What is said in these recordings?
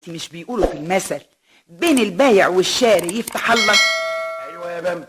مش بيقولوا في المثل بين البايع والشاري يفتح الله؟ ايوه يا بامبا.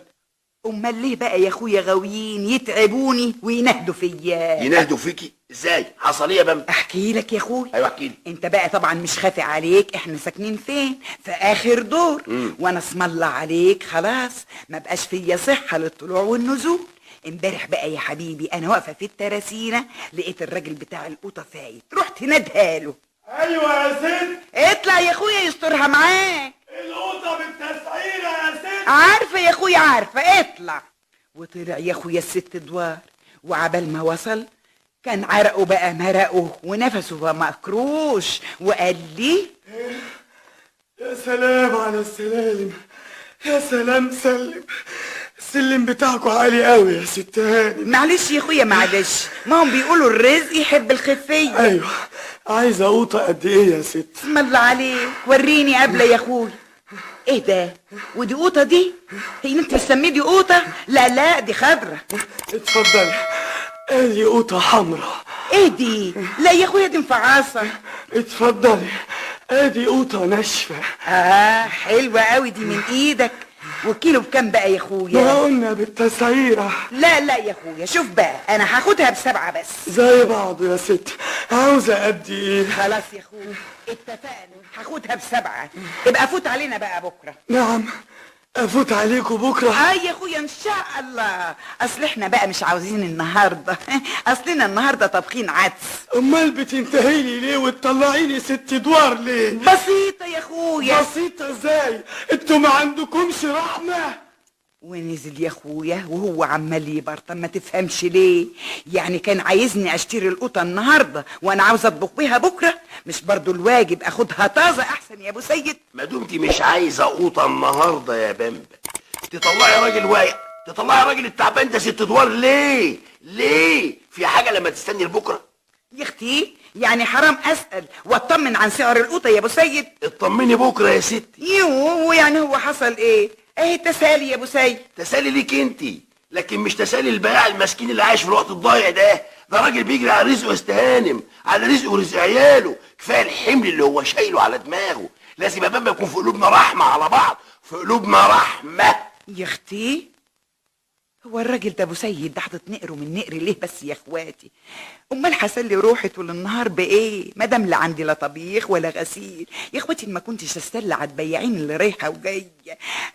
امال ليه بقى يا اخويا غاويين يتعبوني وينهدوا فيا؟ ينهدوا فيكي ازاي؟ حصل ايه يا بامبا؟ احكي لك يا اخويا. ايوه احكي لي. انت بقى طبعا مش خافي عليك، احنا ساكنين فين؟ في اخر دور. وانا اسم الله عليك خلاص ما بقاش فيا صحة للطلوع والنزول. امبارح بقى يا حبيبي انا واقفة في التراسينه لقيت الراجل بتاع القوطه فايت، رحت ندهاله. ايوه يا ست. اطلع يا اخويا يسترها معاك. القوطه بالتسعيره يا ست. عارفه يا اخويا عارفه، اطلع. وطلع يا اخويا الست ادوار، وعبال ما وصل كان عرقه بقى مرقه ونفسه بقى مكروش، وقال لي يا سلام على السلالم، يا سلام سلم، السلم بتاعكوا عالي قوي يا ست هانم. معلش يا اخويا معلش، ما هم بيقولوا الرزق يحب الخفية. ايوه، عايزه قوطه قد ايه يا ست؟ اسم الله عليك، وريني قبل يا اخويا. ايه ده؟ ودي قوطه دي؟ هي انت بتسميه دي قوطه؟ لا لا دي خضرة. اتفضلي، ادي قوطه حمراء. ايه دي؟ لا يا اخويا دي مفعصه. اتفضلي، ادي قوطه ناشفة. اه حلوة قوي دي من ايدك. وكيلو بكام بقى يا اخويا؟ ما قلنا بالتسعيره. لا لا يا اخويا شوف بقى، انا هاخدها ب7 بس. زي بعض يا ست. عاوزه قد ايه؟ خلاص يا اخويا اتفقنا، هاخدها ب7. ابقى فوت علينا بقى بكره. نعم افوت عليكم بكره؟ اه يا اخويا ان شاء الله، اصل احنا بقى مش عاوزين النهارده، اصلنا النهارده طابخين عدس. امال بتنتهي لي ليه وتطلعي لي 6 ادوار ليه؟ بسيطة يا اخويا. بسيطة ازاي؟ انتوا ما عندكمش رحمه. ونزل يا اخويا وهو عمال يبرطم، ما تفهمش ليه، يعني كان عايزني اشتري القوطه النهارده وانا عاوزه اطبخ بيها بكره، مش برضو الواجب اخدها طازة احسن يا ابو سيد؟ ما دمتي مش عايزه قوطه النهارده يا بامبا تطلعي راجل واقع، تطلعي راجل التعبان ده 6 ادوار ليه؟ ليه؟ في حاجة لما تستني لبكرة؟ يا اختي يعني حرام اسال واطمن عن سعر القوطه يا ابو سيد؟ اطمني بكره يا ستي. يوه ويعني هو حصل ايه؟ اهي تسالي يا ابو سيد. تسالي ليك انت، لكن مش تسالي البائع المسكين اللي عايش في الوقت الضايع ده. ده راجل بيجري على رزقه يستهانم، على رزقه ورزق عياله، كفاية الحمل اللي هو شايله على دماغه. لازم يا بامبا يكون في قلوبنا رحمه على بعض، في قلوبنا رحمه. يا اختي هو الراجل ده ابو سيد ده حاطط نقره من نقر ليه بس يا اخواتي؟ امال هسلي روحي طول النهار بايه؟ ما دام لا عندي لا طبيخ ولا غسيل. يا اخواتي ما كنتش استسلى على البياعين اللي رايحة وجاية،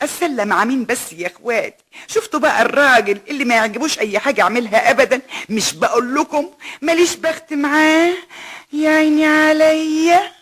استسلى مع مين بس يا اخواتي؟ شفتوا بقى الراجل اللي ما يعجبوش اي حاجة اعملها ابدا؟ مش بقول لكم ماليش بخت معاه؟ يا عيني عليا.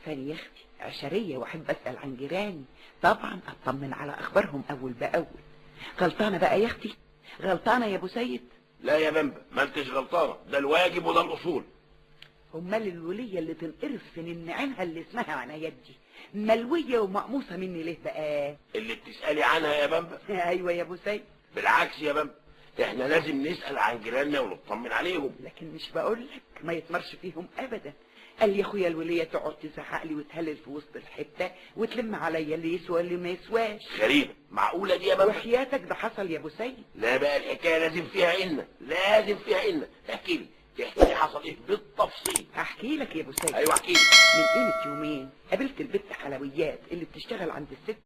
يا اختي عشرية واحب اسال عن جيراني، طبعا اطمن على اخبارهم اول باول. غلطانة بقى يا اختي؟ غلطانة يا ابو سيد؟ لا يا بامبا ما انتش غلطانة، ده الواجب وده الاصول. امال الوليه اللي تنقرف في نن عينها اللي اسمها عنايات دي ملويه ومقموصه مني ليه بقى؟ اللي بتسالي عنها يا بامبا؟ ايوه يا ابو سيد. بالعكس يا بامبا، احنا لازم نسال عن جيراننا ونطمن عليهم. لكن مش بقول لك ما يتمرش فيهم ابدا. قال لي يا اخويا الوليه تقعد تزعق لي وتهلل في وسط الحتة وتلم عليا اللي يسوى اللي ما يسواش. غريبة، معقولة دي يا بابا؟ وحياتك ده حصل يا ابو سيد. لا بقى الحكاية لازم فيها إلنا، لازم فيها إلنا. احكي لي، احكي لي حصل ايه بالتفصيل. احكي لك يا ابو سيد. ايوه احكي لي. من قيمة يومين قابلت البت حلويات اللي بتشتغل عند الست